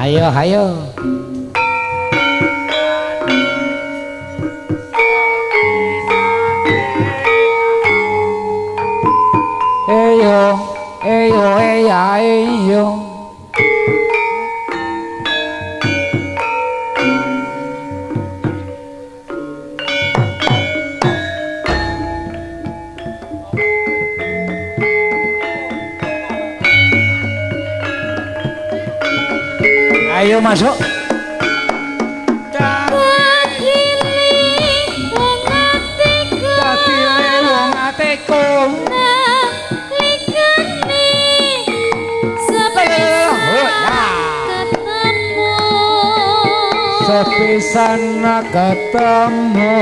Ayo, ayo. Eyo, eyo, eya, eyo. Ayo masuk. Dadine wong atiku nalikane ketemu, sepisan ketemu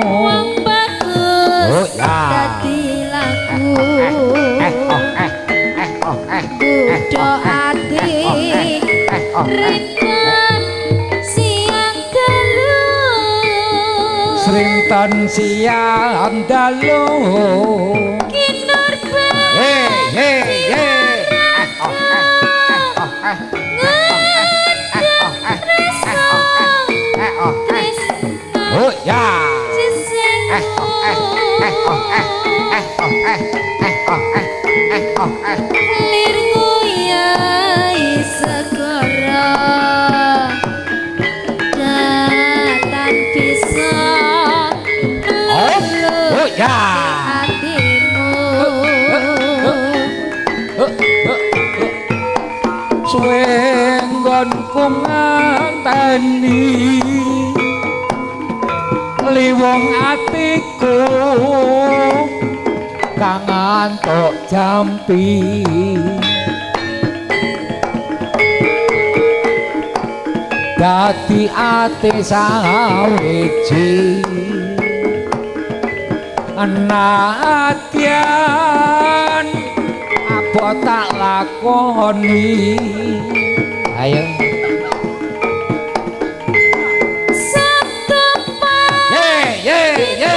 wong bagus dadi lagu kudo ati rinten siang dalu, srinten siang dalu kinurban oh ya. Suwe nggonku ngenteni liwung atiku kang antuk jampi, dadi ati sawiji nadyan apa tak lakoni. Ayo ye ye ye.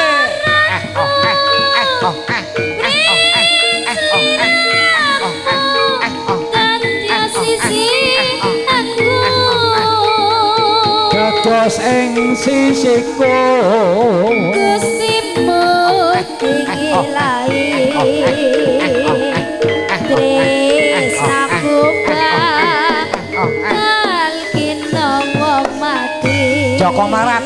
Dados ing sisiku Gustimu tingilai tresnaku bakal kinawa mati. Joko Marat.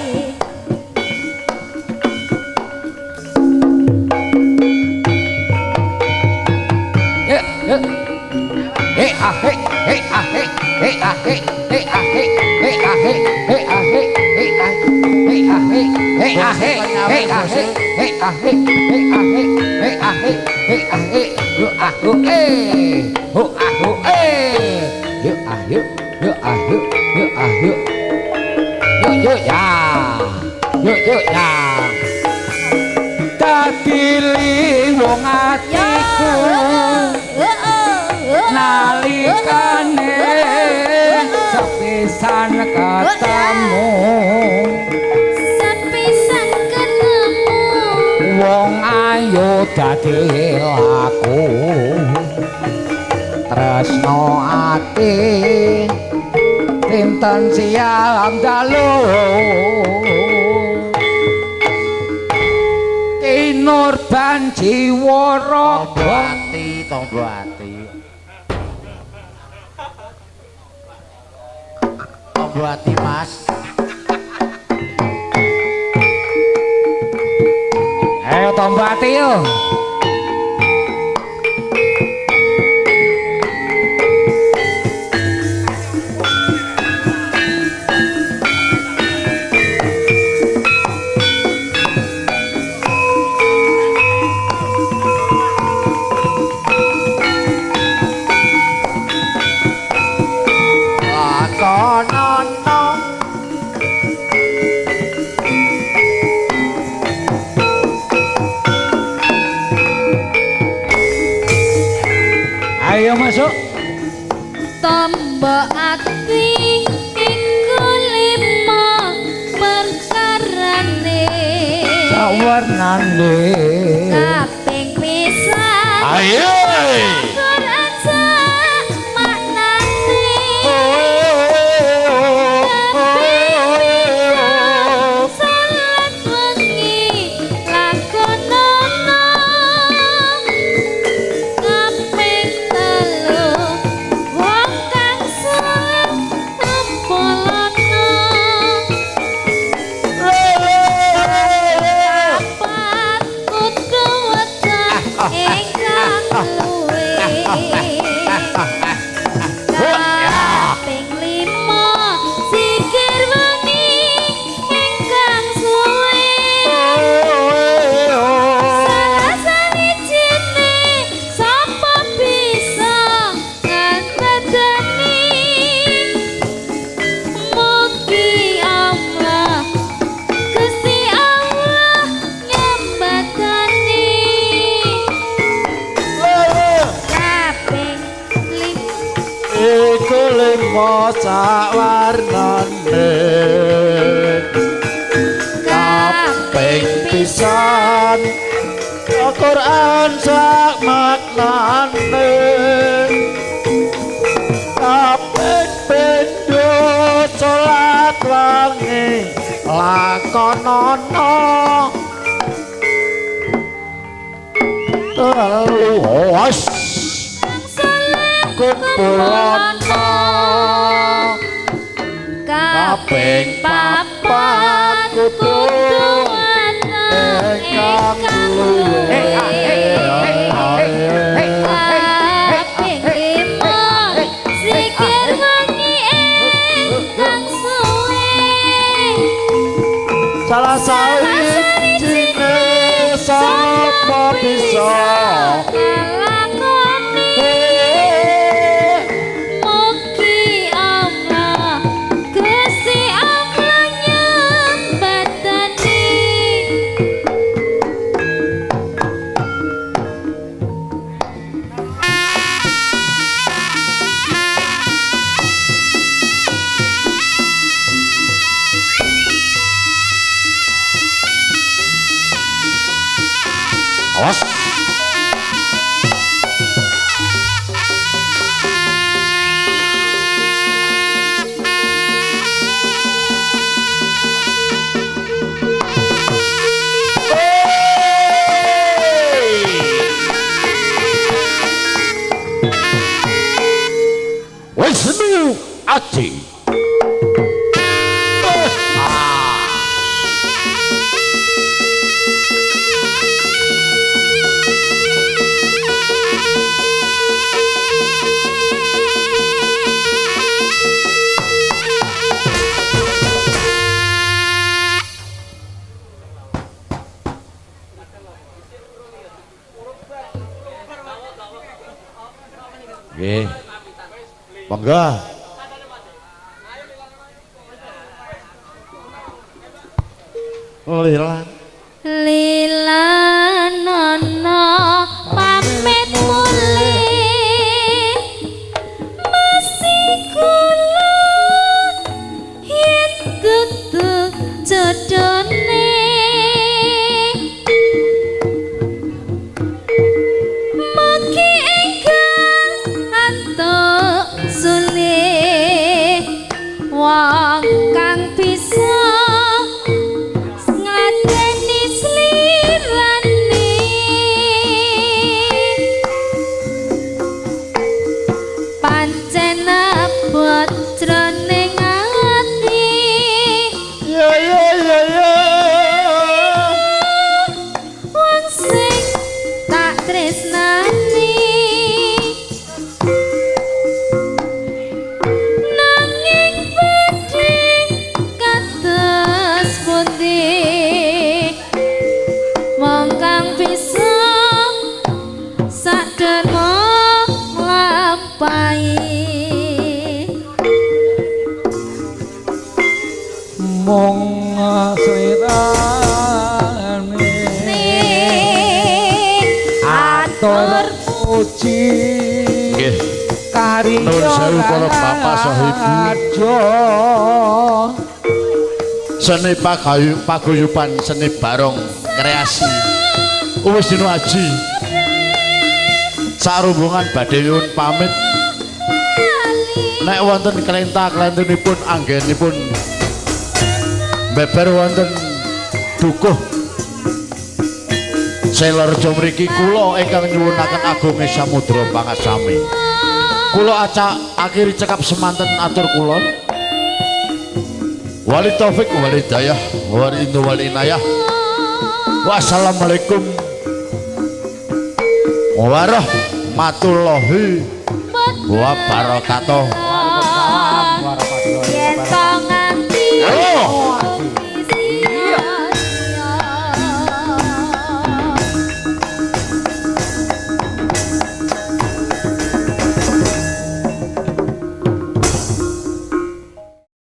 He ah he he ah he he ah he he ah he he ah he he ah he he ah he ah he he ah he he ah he he ah he he ah he he ah he he ah he yo ah ho eh ho ah ho eh yo ah yo yo ah yo yo ah yo yo yo ya yo yo ya. Dadi liwung atiku nalikane sepisan ketemu, sepisan ketemu wong ayu dadi laku tresno ati dinten siang dalu kinurban jiwa raga ati tombo ati tombo ati Mas. Ayo tombo ati yo. Ayo masuk. Tombo ati iku lima perkarane sawarnane kaping pisan lima sawarnane kaping pisan Al-Qur'an sak maknane kaping pindho salat wangi lakonono telu wes kumpulono kaping papat kudu ingkang luwih kaping lima zikir wangi ingkang suwe salah sawijine sapa bisa nglakoni mugi Allah Gusti Allah nyembadani. Awas. Wisnu Aji. Nggih. Monggo. Lila. Lila nono pamit mulih masih kula yen dudu jodone mugi engkang antuk sulih wong kang bisa ngladeni slirane pancen abot jroning ati Ya ya ya ya. wong sing tak tresnani nanging badhe kados pundi wong kang bisa saderma nglampahi Mung slirane atur puji Nggih. karya Nuwun sewu para bapak saha ibu. raja. Seni paguyuban seni barong kreasi Wisnu Aji sarombongan badhe nyuwun pamit nek wonten klenta-klentunipun anggenipun beber wonten dukuh Selorejo mriki kula ingkang nyuwunaken agunge samudra pangasami. Kula acak akhiri cekap semanten atur kula. Wali taufik wal hidayah wal indu wal inayah. Wassalamualaikum warahmatullahi wabarakatuh.